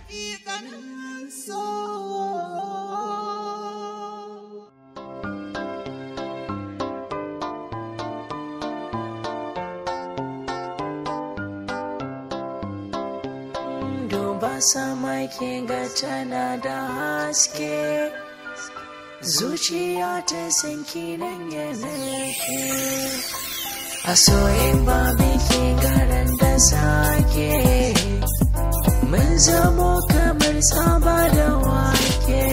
Hakikanin so. Duba sama ke ga tana da haske, zuciya ta san kinan ya narke. A soyin babu ke garan da sake, mun zamo kamar tsaba da wake.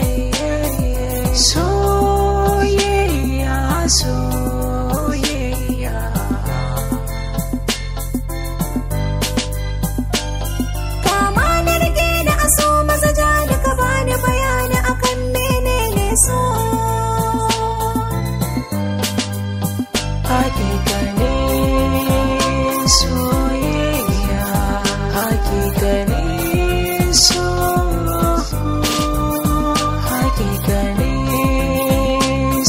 Soyayya, soyayya. Kama na rike da aso maza ja da ka bani bayani akan menene so. Hakikanin soyayya, hakikanin so, hakikanin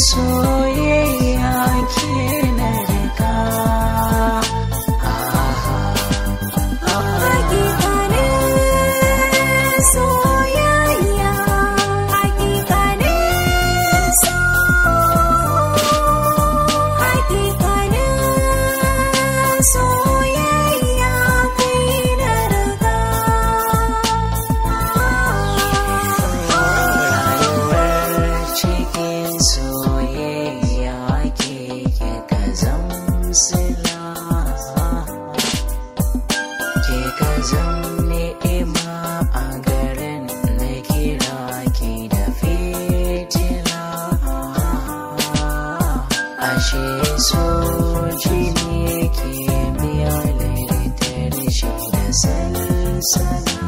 soyayya ke na rika. Hakikanin soyayya, hakikanin so, hakikanin soyayya kai na riga. Rayuwar cikin soyayya ke ka zamsila, ke ka zam ni'ima a garin na kira ki da fitila. Ashe so jini ke biya liritar shi da salsala.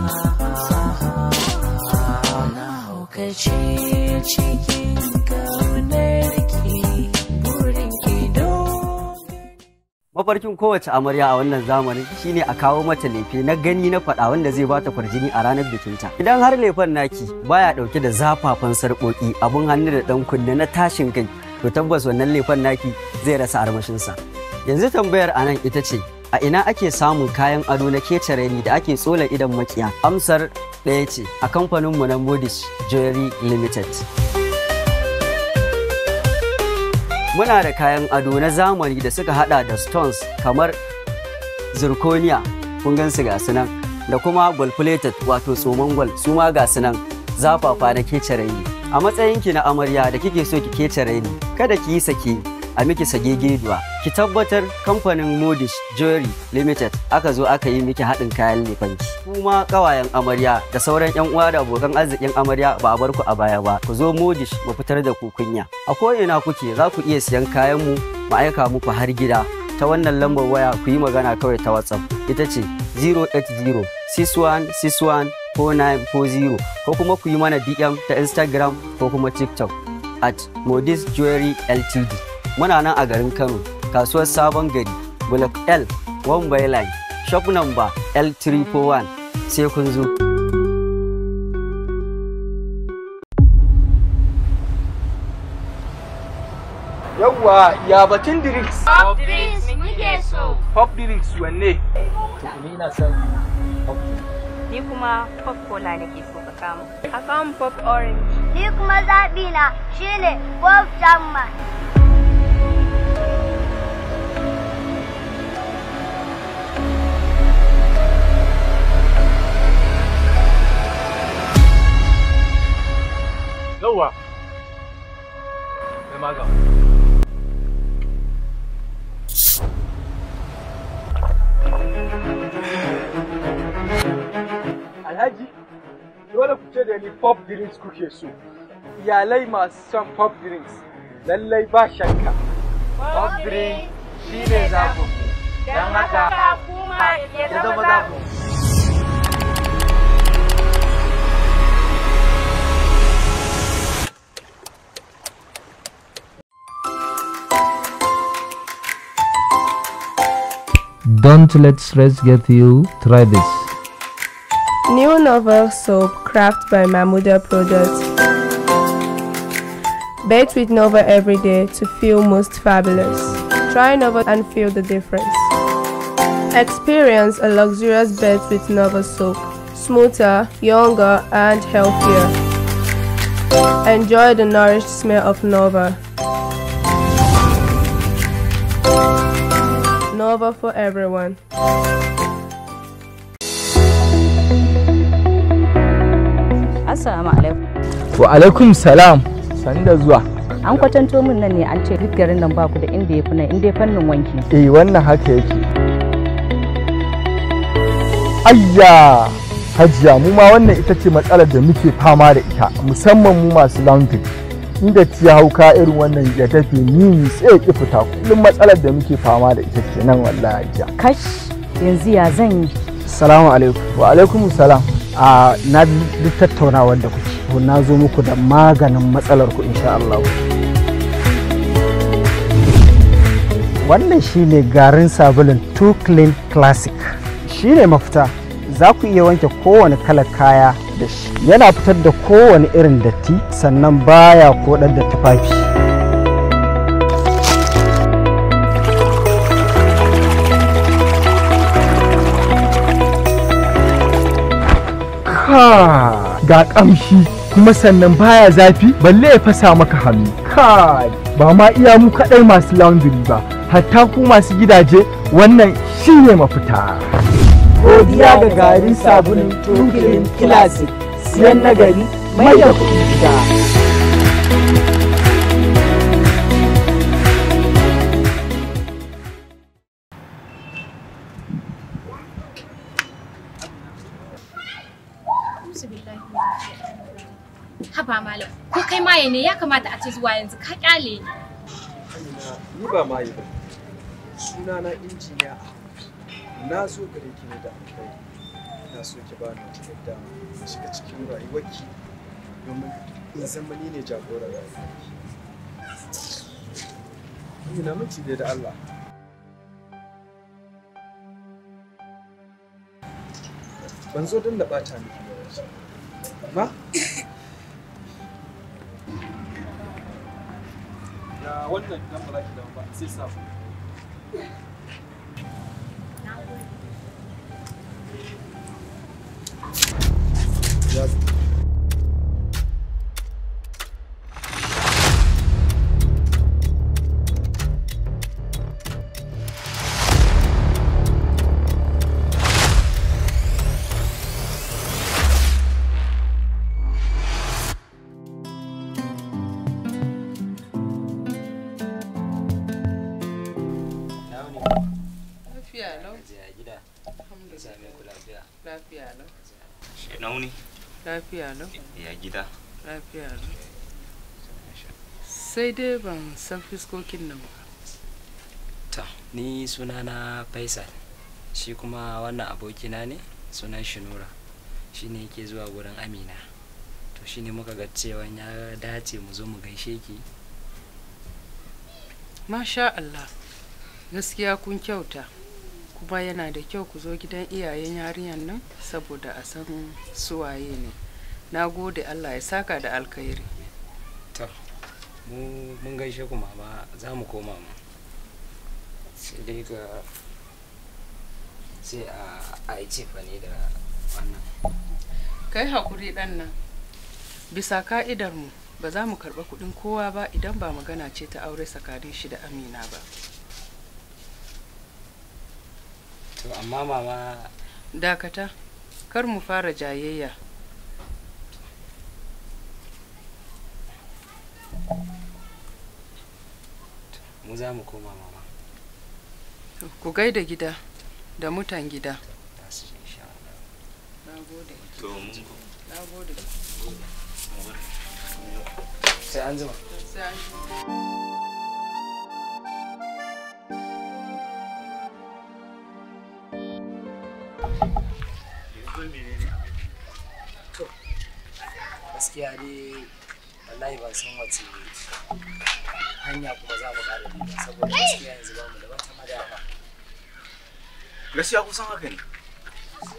Na haukace cikin kaunar ki, burin ki don Mafarkin kowace amarya a wannan zamanin shine a kawo mata lefe na gani na faɗa wanda zai bata kwarjini a ranar bikinta. Idan har lefen naki baya ɗauke da zafafan sarƙoƙi, abun hannu da ɗan kunne na tashin kai, to tabbas wannan lefen naki zai rasa armashinsa. Yanzu tambayar a nan ita ce, a ina ake samun kayan ado na kece raini da ake tsola idon makiya? Amsar ɗaya ce, a kamfaninmu na Modish Jewelry Limited. Muna da kayan ado na zamani da suka hada da stones kamar zirconia, kun gansu ga su nan, da kuma gold plated wato tsoman gwal, su ma ga su nan zafafa na kece raini. A matsayinki na amarya da kike so ki kece raini, kada ki yi sake a miki sagegeduwa. Ki tabbatar kamfanin Modish Jewelry Limited aka zo aka yi miki haɗin kayan lefanki. Kuma ƙawayen amarya da sauran 'yan uwa da abokan arzikin amarya ba a bar ku a baya ba. Ku zo Modish mu fitar da ku kunya. A ko'ina kuke za ku iya siyan kayan mu mu aika muku har gida. Ta wannan lambar waya ku yi magana kawai ta WhatsApp. Ita ce 080 6161 4940 ko kuma ku yi mana DM ta Instagram ko kuma TikTok at Modis Jewelry Ltd. Muna nan a garin Kano, kasuwar Sabon Gari, Block L, 1 by line, shop number L341. Sai kun zo. Yawwa, ya batun drinks. Pop drinks muke so. Pop drinks wanne? Ni ina son Ni kuma pop cola nake so ka kama. A kawo pop orange. Ni kuma zaɓi na shine Bob Chapman. Yawwa. Kai maga. Alhaji, dole ku ce da ni pop drinks kuke so. Iyalai masu son pop drinks, lallai ba shakka. Pop drink shine zaɓin. Don haka kuma ya zama zaɓin. Don't let stress get you. Try this. New Novel Soap, crafted by Mahmuda Products. Bathe with Nova every day to feel most fabulous. Try Nova and feel the difference. Experience a luxurious bath with Nova Soap. smoother, younger, and healthier. Enjoy the nourished smell of Nova. Nova for everyone. Assalamu alaikum. Wa alaikum salam. Sani da zuwa. An kwatanto min nan ne an ce duk garin nan baku da inda ya fi nan inda ya fannin wanki. Eh wannan haka yake. Ayya Hajiya mu ma wannan ita ce matsalar da muke fama da ita musamman mu masu laundry. Inda ci hauka irin wannan ya tafi ni sai ki fita kullum matsalar da muke fama da ita kenan wallahi Hajiya. Kash yanzu ya zan yi. Assalamu alaikum. Wa alaikum salam. A na duk tattaunawar da kuke na zo muku da maganin matsalar ku insha Allah. Wannan shine garin sabulun Too Clean Classic. Shine mafita. Za ku iya wanke kowane kalar kaya da shi. Yana fitar da kowane irin datti sannan baya koɗar da tufafi. Ka ga kamshi kuma sannan baya zafi balle ya fasa maka hannu. Kai ba ma iya mu kadai masu laundry ba hatta ku masu gidaje wannan shine mafita. Godiya ga garin sabulun Too Clean Classic, siyan nagari mai da kuɗi gida. Haba malam, ko kai maye ne ya kamata a ce zuwa yanzu ka kyale ni. Amina, ni ba maye ba. Sunana injiniya Ahmad. Na zo gare ki ne da alkhairi. Ina so ki bani wata dama in shiga cikin rayuwarki domin in zama ni ne jagoran rayuwarki. Amina minti dai da Allah. Ban zo don na ɓata miki lokaci. Amma ya wannan dan ba za ki damu ba sai sabo. Ya Lafiya lau. Alhamdulillah. Lafiya lau. Nauni? Lafiya lau. Ya gida? Lafiya lau. Sai dai ban san fiskokin nan ba. To, ni sunana Faisal. Shi kuma wannan abokina ne, sunan shi Nura. Shi ne yake zuwa gurin Amina. To shi ne muka ga cewa ya dace mu zo mu gaishe ki. Masha Allah. Gaskiya kun kyauta. Kuma yana da kyau ku zo gidan iyayen yarinyar nan saboda a san suwaye ne. Na gode Allah ya saka da alkhairi. To, mu mun gaishe ku mama za mu koma mu. Sai dai ga sai a yi cefane da wannan. Kai hakuri ɗan nan. Bisa ka'idar mu ba za mu karɓa kuɗin kowa ba idan ba magana ce ta aure tsakanin shi da Amina ba. To amma mama Dakata, kar mu fara jayayya. mu za mu koma mama. Ku gaida gida da mutan gida. Za su ji insha Allah. Na gode. To mun Na gode. Sai an jima. Sai an jima. To, gaskiya dai wallahi ban san wace hanya kuma za mu ƙara bi ba saboda gaskiya yanzu ba mu da wata madafa. Gaskiya kusan haka ne.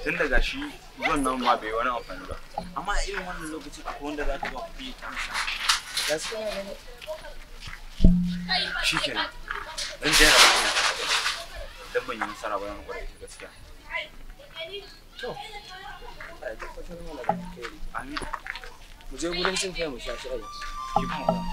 Tun daga shi zuwan nan ma bai wani amfani ba. Amma a irin wannan lokacin akwai wanda za ka ba kuɗi ya amsa. Gaskiya ne. Shi kenan. Zan je na ba Dan ban yi nasara ba zan hakura ita gaskiya. To, Allah ya tabbatar mana da alkhairi. Amin. Mu je gurin cin kai mu sha shayi. Ki ban.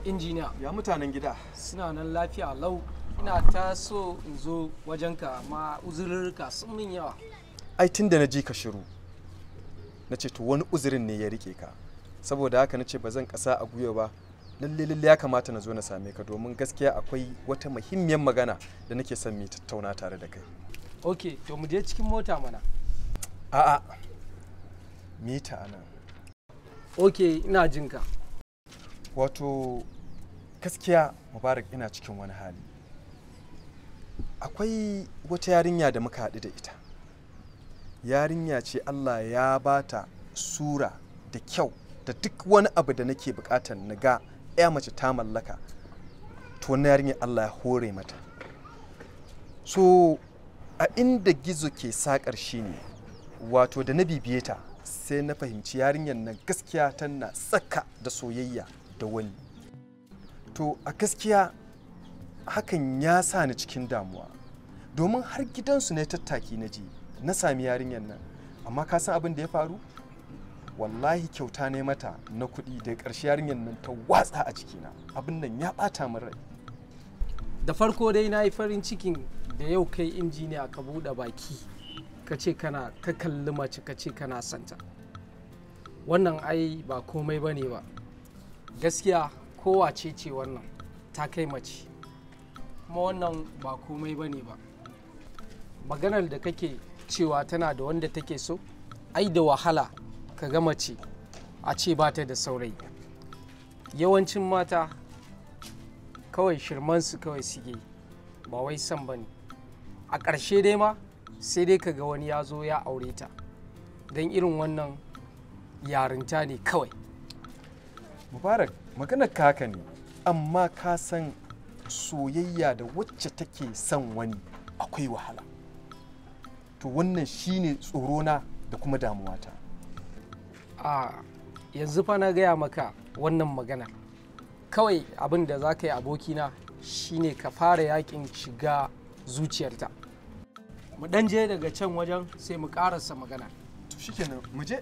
Injiniya. Ya mutanen gida? Suna nan lafiya lau. Ina ta so in zo wajenka amma uzurarka sun min yawa. Ai tun da na ji ka shiru, na ce to wani uzurin ne ya rike ka. Saboda haka na ce ba zan kasa a gwiwa ba. Lalle lalle ya kamata na zo na same ka domin gaskiya akwai wata muhimmiyar magana da nake son mu tattauna tare da kai. Ok, to mu je cikin mota mana. A'a, mita anan. Ok, ina jinka. Wato gaskiya Mubarak ina cikin wani hali. Akwai wata yarinya da muka haɗu da ita. Yarinya ce Allah ya bata sura da kyau da duk wani abu da nake buƙatar na ga ya mace ta mallaka. To wannan yarinya Allah ya hore mata. So a inda gizo ke saƙar shi ne, wato da na bibiye ta sai na fahimci yarinyar nan gaskiya tana tsaka da soyayya da wani. To a gaskiya hakan ya sa ni cikin damuwa domin har gidansu ne tattaki na je na sami yarinyar nan, amma ka san abin da ya faru? Wallahi kyauta ne mata na kuɗi, da ƙarshe yarinyar nan ta watsa a cikina. Abin nan ya ɓata min rai. Da farko dai na yi farin cikin da yau kai injiniya ka buɗe baki ka ce kana ka kalli mace ka ce kana santa. Wannan ai ba komai bane ba. Gaskiya kowace ce wannan ta kai mace, kuma wannan ba komai bane ba. Maganar da kake cewa tana da wanda take so, ai da wahala ka ga mace a ce ba ta da saurayi. Yawancin mata kawai shirmansu kawai suke yi, ba wai son ba ne. A ƙarshe dai ma sai dai ka ga wani ya zo ya aure ta, don irin wannan yarinta ne kawai. Mubarak, maganar ka haka ne, amma ka san soyayya da wacce take son wani akwai wahala. To wannan shine tsorona da kuma damuwata. A yanzu fa na gaya maka wannan maganar. Kawai abin da za ka yi abokina shine ka fara yakin shiga zuciyarta. Mu ɗan je daga can wajen sai mu ƙarasa maganar. To shikenan, mu je.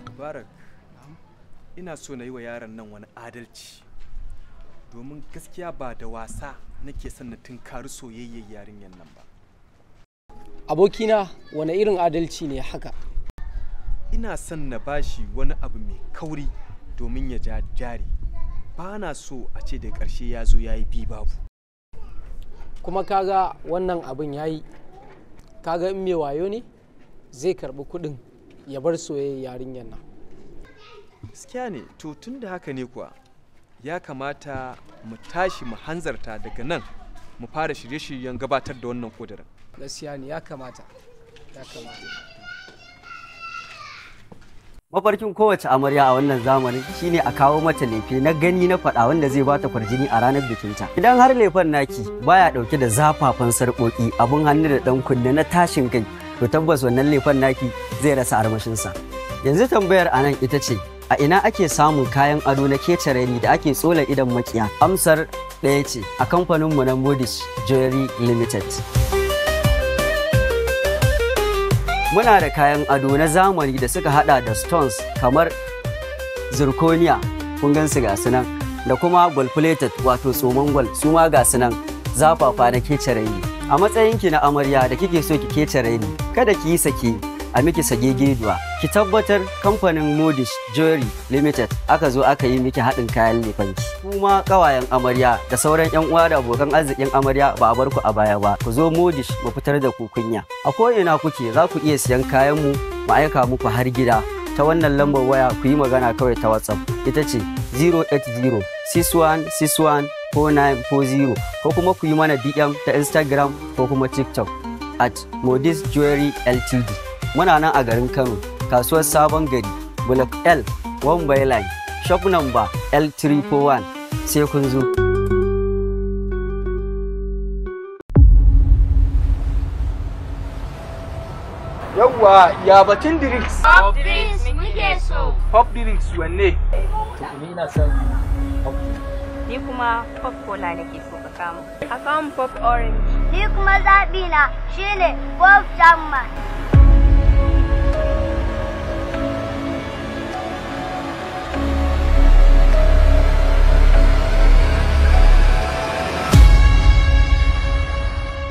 Mubarak, ina so na yi wa yaron nan wani adalci. Domin gaskiya ba da wasa nake son na tunkari soyayyar yarinyar nan ba. Abokina, wane irin adalci ne haka? Ina son na bashi wani abu mai kauri domin ya ja jari. Ba na so a ce da ƙarshe ya zo ya yi bi babu. Kuma kaga wannan abin ya yi, kaga in mai wayo ne zai karɓi kuɗin ya bar soyayyar yarinyar nan. Gaskiya ne, to tun da haka ne kuwa ya kamata mu tashi mu hanzarta daga nan mu fara shirye-shiryen gabatar da wannan ƙudurin. Gaskiya ne, ya kamata, ya kamata. Mafarkin kowace amarya a wannan zamanin shine a kawo mata lefe na gani na faɗa wanda zai bata kwarjini a ranar bikinta. Idan har lefen naki baya ɗauke da zafafan sarƙoƙi, abun hannu da ɗan kunne na tashin kai, to tabbas wannan lefen naki zai rasa armashinsa. Yanzu tambayar anan ita ce, a ina ake samun kayan ado na kece raini da ake tsola idon makiya? Amsar ɗaya ce, a kamfaninmu na Modish Jewelry Limited. Muna da kayan ado na zamani da suka hada da stones kamar zirconia, kun gansu ga su nan, da kuma gold plated wato tsoman gwal, su ma ga su nan zafafa na kece raini. A matsayinki na amarya da kike so ki kece raini, kada ki yi sake a miki sagegeduwa. Ki tabbatar kamfanin Modish Jewelry Limited aka zo aka yi miki haɗin kayan lefanki. Kuma ƙawayen amarya da sauran 'yan uwa da abokan arzikin amarya ba a bar ku a baya ba. Ku zo Modish mu fitar da ku kunya. A ko'ina kuke za ku iya siyan kayan mu mu aika muku har gida. Ta wannan lambar waya ku yi magana kawai ta WhatsApp. Ita ce 080 6161 4940 ko kuma ku yi mana DM ta Instagram ko kuma TikTok at Modis Jewelry Ltd. Muna nan a garin Kano, kasuwar Sabon Gari, Block L, 1 by Line, shop number L341 sai kun zo. Yawwa, ya batun drinks. Pop drinks muke so. Pop drinks wanne? To ni ina son pop. Ni kuma pop cola nake so ka kama. A kawo pop orange. Ni kuma zaɓi na shine pop Chapman.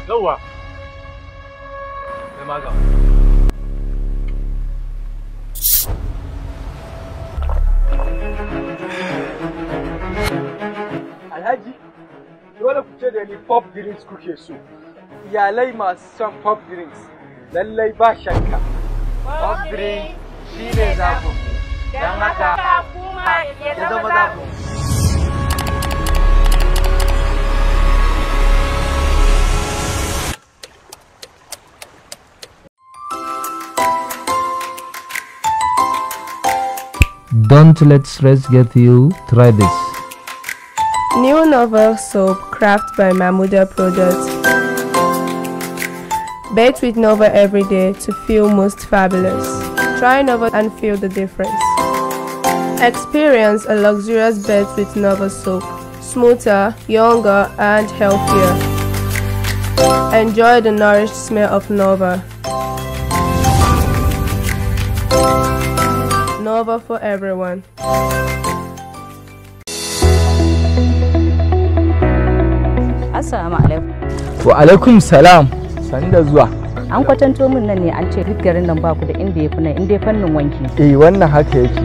Yawwa. Kai ma ga. Alhaji, dole ku ce da ni pop drinks kuke so. Iyalai masu son pop drinks, lallai ba shakka. Pop drink shine zaɓin. Don haka kuma ya zama zaɓin. Don't let stress get you. Try this. New Novel Soap, crafted by Mahmuda Products. Bathe with Nova every day to feel most fabulous. Try Nova and feel the difference. Experience a luxurious bath with Nova Soap. Smoother, younger, and healthier. Enjoy the nourished smell of Nova. Nova for everyone. Assalamu alaikum. Wa alaikum salam. Sani da zuwa. An kwatanto min nan ne an ce duk garin nan baku da inda ya fi nan inda ya fannin wanki. Eh, wannan haka yake.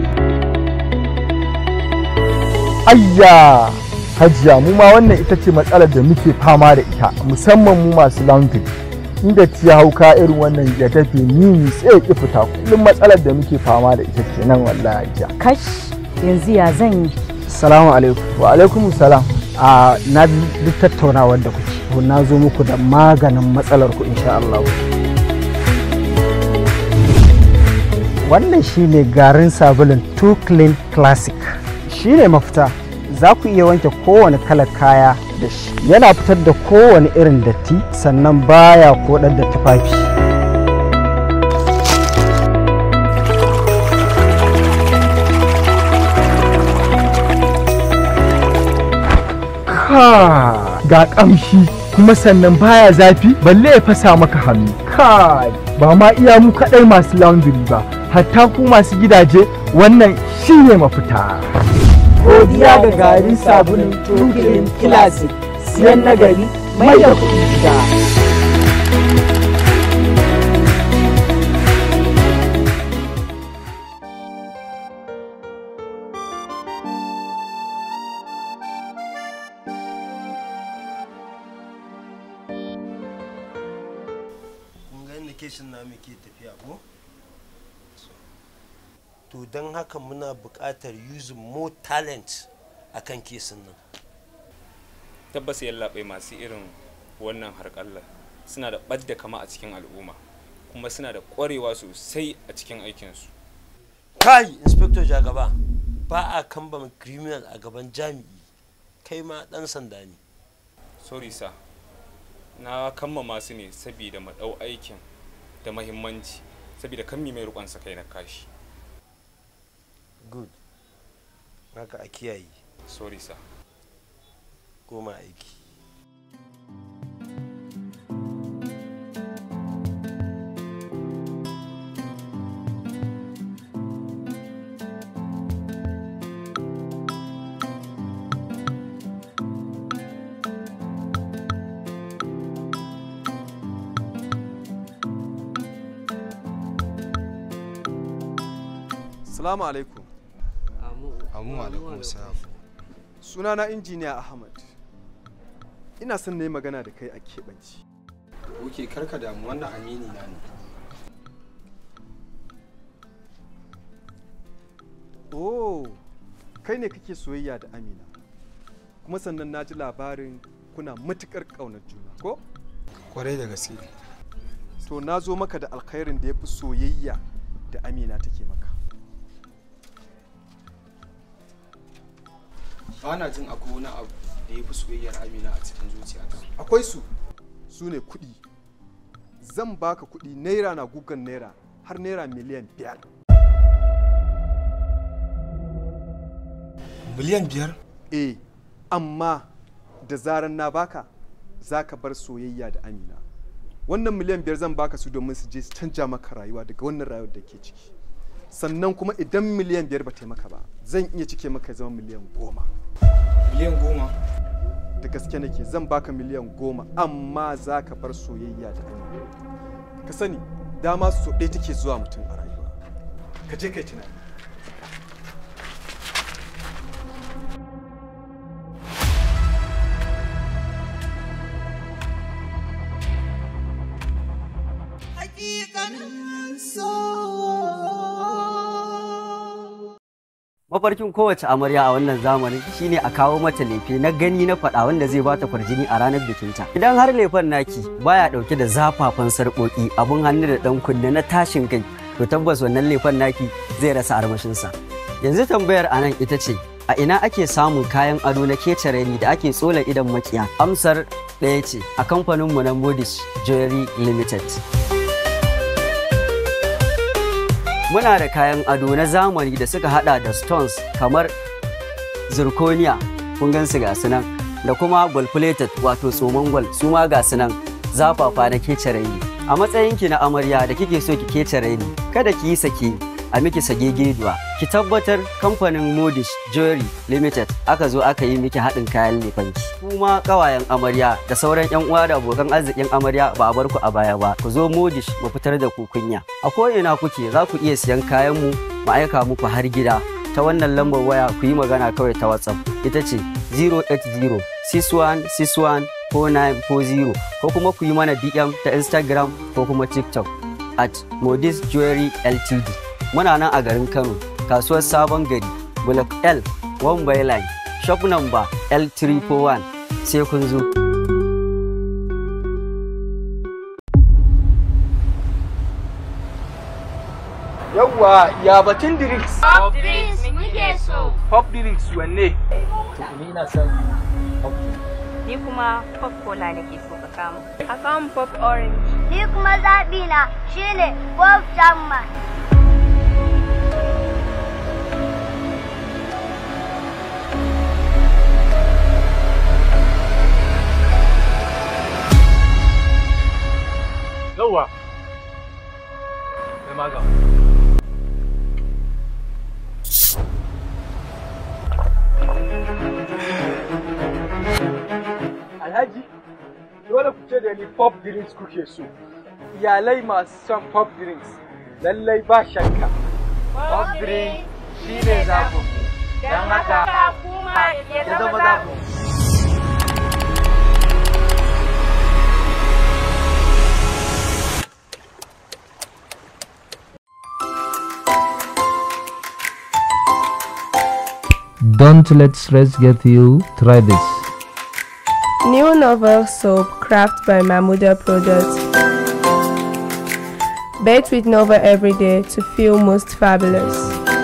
Ayya! Hajiya, mu ma wannan ita ce matsalar da muke fama da ita, musamman mu masu laundry. Inda ci hauka irin wannan ya tafi ni sai ya ki fita. Kullum matsalar da muke fama da ita kenan wallahi hajiya. Kash, yanzu ya zan yi. Salamu alaikum. Wa alaikum salam. A na duk tattaunawar da kuke, na zo muku da maganin matsalar ku insha Allah. Wannan shine garin sabulun Too Clean Classic. Shine mafita. Za ku iya wanke kowane kalar kaya da shi. Yana fitar da kowane irin datti sannan baya koɗar da tufafi. Ka ga kamshi kuma sannan baya zafi balle ya fasa maka hannu. Kai, ba ma iya mu kadai masu laundry ba, hatta ku masu gidaje wannan shine mafita. Godiya ga garin sabulun True Clean Classic, siyan nagari mai da kuɗi gida. Kun ga inda kesin na muke tafiya ko? To don haka muna buƙatar using more talent a kan kesin nan. Tabbas yallaɓai masu irin wannan harƙalla suna da ɓadda kama a cikin al'umma kuma suna da ƙwarewa sosai a cikin aikinsu. Kai, Inspector Jagaba, ba a kambama criminal a gaban jami'i, kai ma ɗan sanda ne. Sorry sir, na kammama su ne saboda mu ɗau aikin da mahimmanci saboda kan mai riƙon kai na kashi. Good, haka a kiyaye. Sorry sir. Koma aiki. Salamu alaikum. Amu alaikum salam. Sunana Injiniya Ahmad. Ina son na yi magana da kai a keɓance. Ok, karka damu, wannan amini na ne. Oh, kai ne kake soyayya da Amina. Kuma sannan na ji labarin kuna matuƙar ƙaunar juna, ko? Kwarai da gaske. To na zo maka da alkhairin da ya fi soyayya da Amina take maka. Ba na jin akwai wani abu da ya fi soyayyar Amina a cikin zuciyata. Akwai su, su ne kuɗi. Zan baka kuɗi naira na gugan naira har naira 5,000,000. 5,000,000? Eh, amma da zaran na baka za ka bar soyayya da Amina. Wannan 5,000,000 zan baka su domin su je su canja maka rayuwa daga wannan rayuwar da ke ciki. Sannan kuma idan 5,000,000 ba ta maka ba, zan iya cike maka ya zama 10,000,000. 10,000,000? Da gaske nake, zan baka 10,000,000 amma za ka bar soyayya da Amina. Ka sani, dama so ɗaya take zuwa mutum a rayuwa. Ka je kai tunani. Mafarkin kowace amarya a wannan zamanin shine a kawo mata lefe na gani na faɗa wanda zai bata kwarjini a ranar bikinta. Idan har lefen naki baya ɗauke da zafafan sarƙoƙi, abun hannu da ɗan kunne na tashin kai, to tabbas wannan lefen naki zai rasa armashinsa. Yanzu tambayar a nan ita ce, a ina ake samun kayan ado na kece raini da ake tsola idon makiya? Amsar ɗaya ce, a kamfaninmu na Modish Jewelry Limited. Muna da kayan ado na zamani da suka hada da stones kamar zirconia, kun gansu ga su nan, da kuma gold plated wato tsoman gwal, su ma ga su nan zafafa na kece raini. A matsayinki na amarya da kike so ki kece raini, kada ki yi sake a miki sagegeduwa. Ki tabbatar kamfanin Modish Jewelry Limited aka zo aka yi miki haɗin kayan lefanki. Kuma ƙawayen amarya da sauran 'yan uwa da abokan arzikin amarya ba a bar ku a baya ba. Ku zo Modish mu fitar da ku kunya. A ko'ina kuke za ku iya siyan kayan mu mu aika muku har gida. Ta wannan lambar waya ku yi magana kawai ta WhatsApp. Ita ce 080 6161 4940 ko kuma ku yi mana DM ta Instagram ko kuma TikTok at Modis Jewelry Ltd. Muna nan a garin Kano, kasuwar Sabon Gari, Block L, 1 by line, shop number L341. Sai kun zo. Yawwa, ya batun drinks? Pop drinks muke so. Pop drinks wanne? To ni ina son pop. Ni kuma pop cola nake so ka kama. A kawo pop orange. Ni kuma zaɓi na shine pop Chapman. Yawwa. Kai maga. Alhaji, dole ku ce da ni pop drinks kuke so. Iyalai masu son pop drinks, lallai ba shakka. Pop drink shine zaɓin. Don haka kuma ya zama zaɓin. Don't let stress get you. Try this. New Novel Soap, crafted by Mahmuda Products. Bathe with Nova every day to feel most fabulous.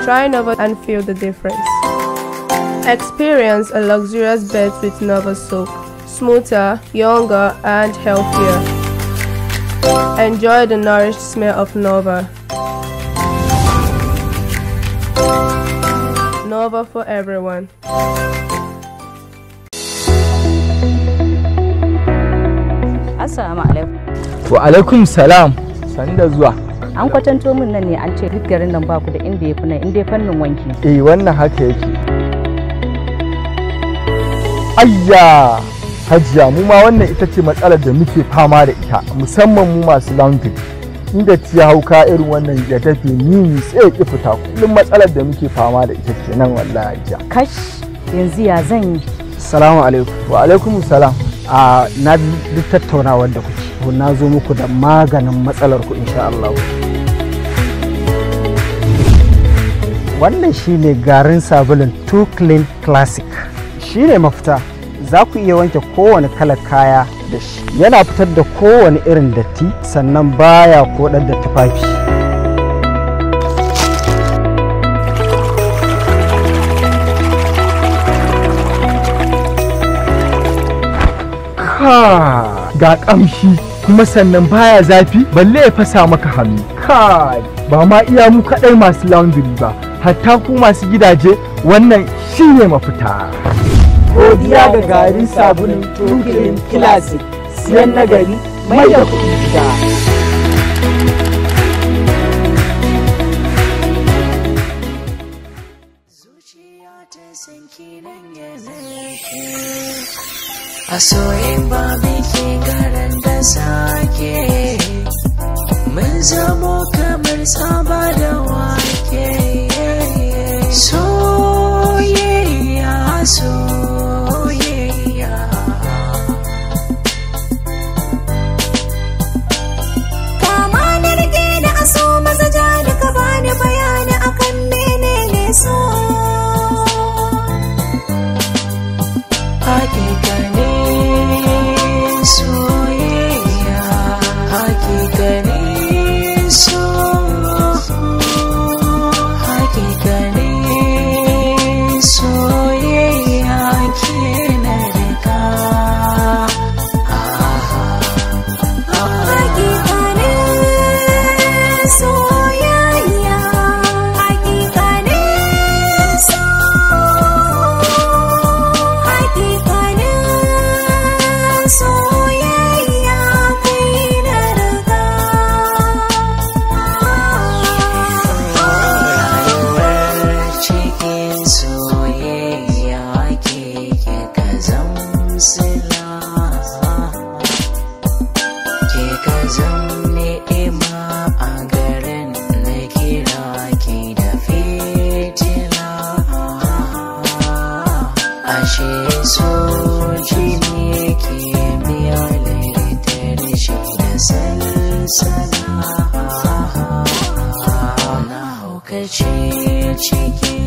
Try Nova and feel the difference. Experience a luxurious bath with Nova Soap. Smoother, younger, and healthier. Enjoy the nourished smell of Nova. Nova for everyone. Assalamu alaikum. Wa alaikum salam. Sani da zuwa. An kwatanto min nan ne an ce duk garin nan baku da inda ya fi nan inda ya fannin wanki. Eh, wannan haka yake. Ayya! Hajiya, mu ma wannan ita ce matsalar da muke fama da ita, musamman mu masu laundry. Inda ci hauka irin wannan ya tafi ni sai ya ki fita, kullum matsalar da muke fama da ita kenan wallahi hajiya. Kash, yanzu ya zan yi. Salamu alaikum. Wa alaikum salam. A na duk tattaunawar da kuke, na zo muku da maganin matsalar ku insha Allah. Wannan shine garin sabulun Too Clean Classic. Shine mafita. Za ku iya wanke kowane kalar kaya da shi. Yana fitar da kowane irin datti sannan baya koɗar da tufafi. Ka ga kamshi, kuma sannan baya zafi balle ya fasa maka hannu. Kai, ba ma iya mu kadai masu laundry ba, hatta ku masu gidaje, wannan shine mafita. Godiya ga garin sabulun True Clean Classic, siyan nagari mai da kuɗi gida. A soyin ba muke garan da sake, mun zamo kamar tsaba da wake. Soyayya, soyayya. Kama na rike da aso maza ja da ka bani bayani akan menene so. Hakika ne soyayya, hakika ne so, hakika ne soyayya ke na rika. Hakika ne soyayya, hakika ne so, hakika ne soyayya kai na riga. Rayuwar cikin soyayya ke ka zamsila, ke ka zam ni'ima a garin na kira ki da fitila. Ashe so jini ke biya liritar shi da salsala. Na haukace cikin